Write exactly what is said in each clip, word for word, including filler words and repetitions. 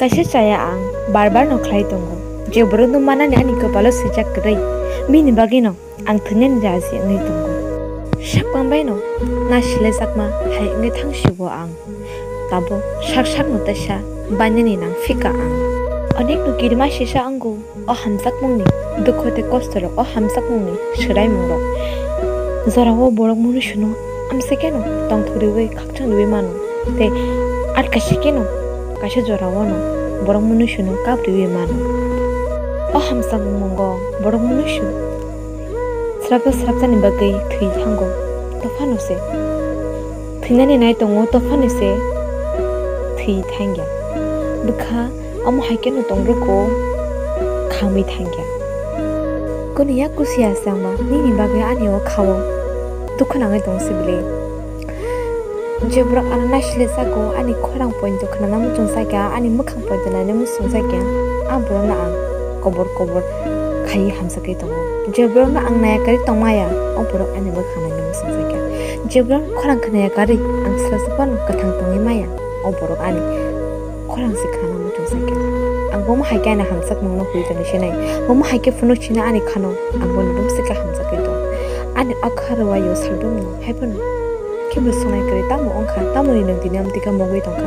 Kaisa chaya ang bar bar no khlai tongo. Je borok no manani ani kopalo swijak kwrwi, bini bagwi no ang thwinani raji wngwi tongo. Sak pambai no na silejakma hai wngwi thang sibo ang. Tabuk sak sak no teisa bainani nang phika ang. Onek no kirima sisa wngo. O hamjakmungni dukhu tei kostorok, o hamjakmungni swraimungrok jorao borok munuisino amsai kheno tongthok riwi khakchang riwi mano tei ar kaisa kheno kaisa jorao no borok munuisino kap riwi mano. O hamjakmungo borok munuisu srapsa srapsani bagwi thwi thango, tophano se. Thwinani nai tongo, tophano se thwi thangya. Bwkha omo hai kheno tong rwkho, khamwi thangya. Kunu yak kusiya se wngma, nini bagwi ani o kha-o dukhu nangwi tong sibili. Je borok ano naisile jago, ani khorang poito khwnana muchung jakya, ani mwkhang poito naina muchung jakya, a borokno ang kobor kobor khaiwi hamjakwi tongo. Je borokno ang naya kwrwi tongmaya, o borok ani mwkhang naina muchung jakya. Je borok khorang khwnaya kwrwi ang srasuk phano kwthang tongwi maya, o borok ani khorang se khana muchung jakya. Ang bomo hai khe ani hamjakmungno hoi toni sinai. Bomo hai khe phunuk sina ani khano, ang bono dum se khe hamjakwi tong. Ani o kha rwai o saldum no hai phano khe bo sunai kwrwi tamo wngkha, tamoni nwng tini amtwi khe mogwi tongkha.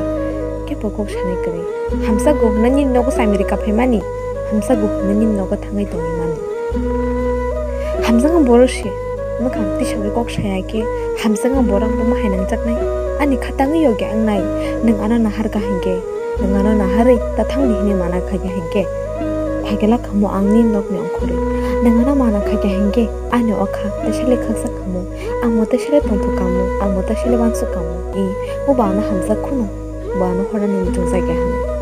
Khe bo kok sanai kwrwi. Hamjakgo hwnwi nini nogo chamiri kaphaimani, hamjakgo hwnwi nini nogo thangwi tongwi mani. Hamjakgo borok se mwkhang tisagwi kok saya khe, hamjakgo borok bomo hai nangjaknai. Ani kha tangwi yokya wngnai, nwng ano naharkha hinkhe, nwng ano naharwi ta thangdi hinwi mana khaikha hinkhe, phaikhe lakhamo ang nini nokni ongkhorwi. Nwng ano mana khaikha hinkhe, ani o kha ta sele khaksa kamo, ang mo ta sele tongthok kamo, ang mo ta sele wansuk kamo. I, bo ba ano hamjak khunu, bo ano horani muchung jakya hwnwi.